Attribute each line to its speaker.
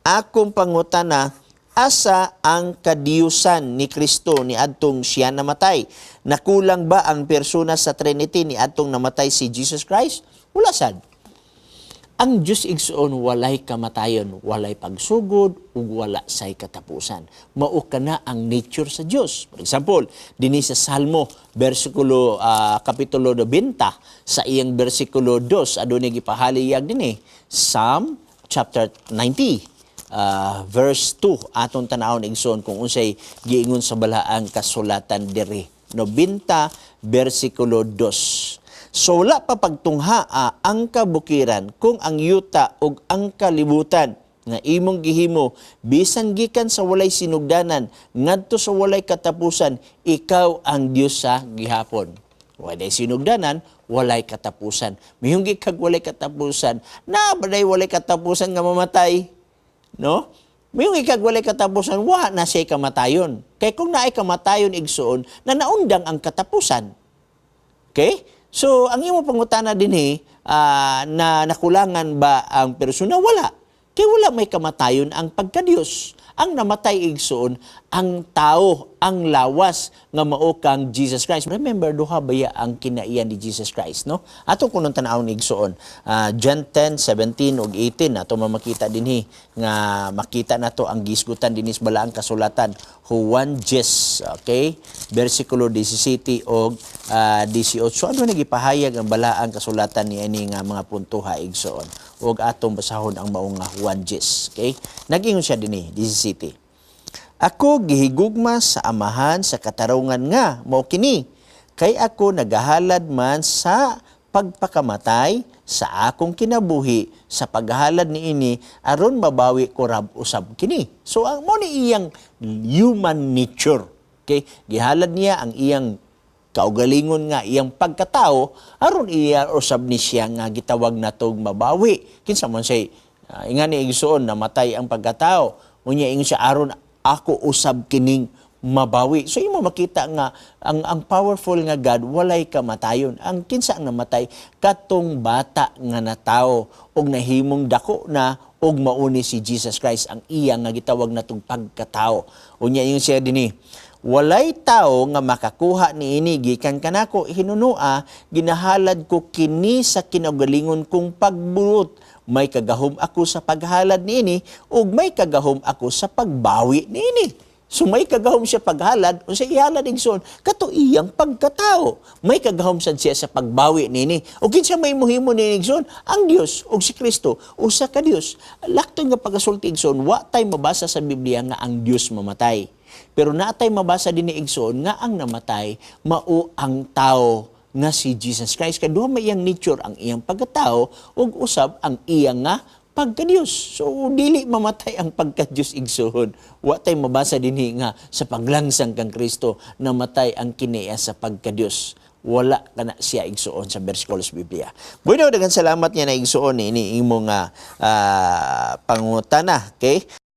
Speaker 1: Akong pangutana, asa ang kadiyusan ni Kristo ni adtong siya namatay? Nakulang ba ang persona sa Trinity ni adtong namatay si Jesus Christ? Wala sad. Ang Diyos, igsoon, walay kamatayon, walay pagsugod, ug wala say katapusan. Mao kana ang nature sa Diyos. For example, dinhi sa Salmo, versikulo kapitulo 90, sa iyang versikulo 2, adunay gipahaliyag dinhi. Psalm chapter 90, verse 2, atong tanawon, igsoon, kung unsay giingon sa balaang kasulatan diri. 90 versikulo 2. So wala pa pagtunghaa ang kabukiran kung ang yuta ug ang kalibutan nga imong gihimo, bisan gikan sa walay sinugdanan ngadto sa walay katapusan, ikaw ang Dios sa gihapon. Walay sinugdanan, walay katapusan. Mihunggi kag walay katapusan, na baday walay katapusan nga mamatay? No? Mihunggi kag walay katapusan, wa na siya kamatayon. Kay kung naay kamatayon, igsoon, na naundang ang katapusan. Okay? So, ang imo pangutana dinhi, na nakulangan ba ang persona? Wala. Kay wala may kamatayon ang pagkadiyos. Ang namatay, igsoon, ang tao, ang lawas nga mao kang Jesus Christ. Remember, duha baya ang kinaiyan ni Jesus Christ, no? Ato kunon tan-awon, igsoon. John 10, 17 ug 18 ato mamakita dinhi nga makita nato ang gisgutan dinhi sa balaang kasulatan. Juan 10, okay? Versikulo 17 og 18. Ano nagipahayag ang balaang kasulatan ni ani nga mga punto ha, igsoon? Ug atong basahon ang mao nga Juan 10, okay? Nagingon siya dinhi, 17. "Ako gihigugma sa Amahan sa katarungan nga mao kini kay ako nagahalad man sa pagpakamatay sa akong kinabuhi sa paghalad niini aron mabawi ko rab usab kini." So ang mo ni iyang human nature. Okay? Gihalad niya ang iyang kaugalingon nga iyang pagkatao aron iya usab ni siya nga gitawag natog mabawi. Kinsa man say ingani, igsoon, namatay ang pagkatao. Unya ingon siya, aron ako usab kining mabawi. So imo makita nga ang powerful nga God walay kamatayon. Ang kinsa ang namatay? Katong bata nga natawo og nahimong dako na og mauni si Jesus Christ, ang iya nga gitawag natong pagkatao. Unya ingon siya dinhi, "Walay tao nga makakuha niini gikan kanako, hinunua ginahalad ko kini sa kinaugalingon kong pagbuot. May kagahom ako sa paghalad niini ug may kagahom ako sa pagbawi niini." So may kagahom siya paghalad, unsa ihalad, igsoon? Kato iyang pagkatao. May kagahom sad siya sa pagbawi niini. O kinsa may muhimo niini, igsoon? Ang Dios ug si Kristo, usa ka Dios. Lakton nga pagasulti, igsoon, wa tay mabasa sa Biblia nga ang Dios mamatay. Pero naatay mabasa din ni, igsoon, nga ang namatay mao ang tao nga si Jesus Christ. Kay duha may iyang nature, ang iyang pagkatao ug usab ang iyang nga pagka-Dios. So dili mamatay ang pagka-Dios, igsoon. Wa tay mabasa dinhi nga sa paglangsang kang Kristo namatay ang kiniya sa pagka-Dios. Wala kana siya, igsoon, sa bersikulo sa Biblia. Bueno, daghang salamat niya na, igsoon, ini imong pangutana, okay?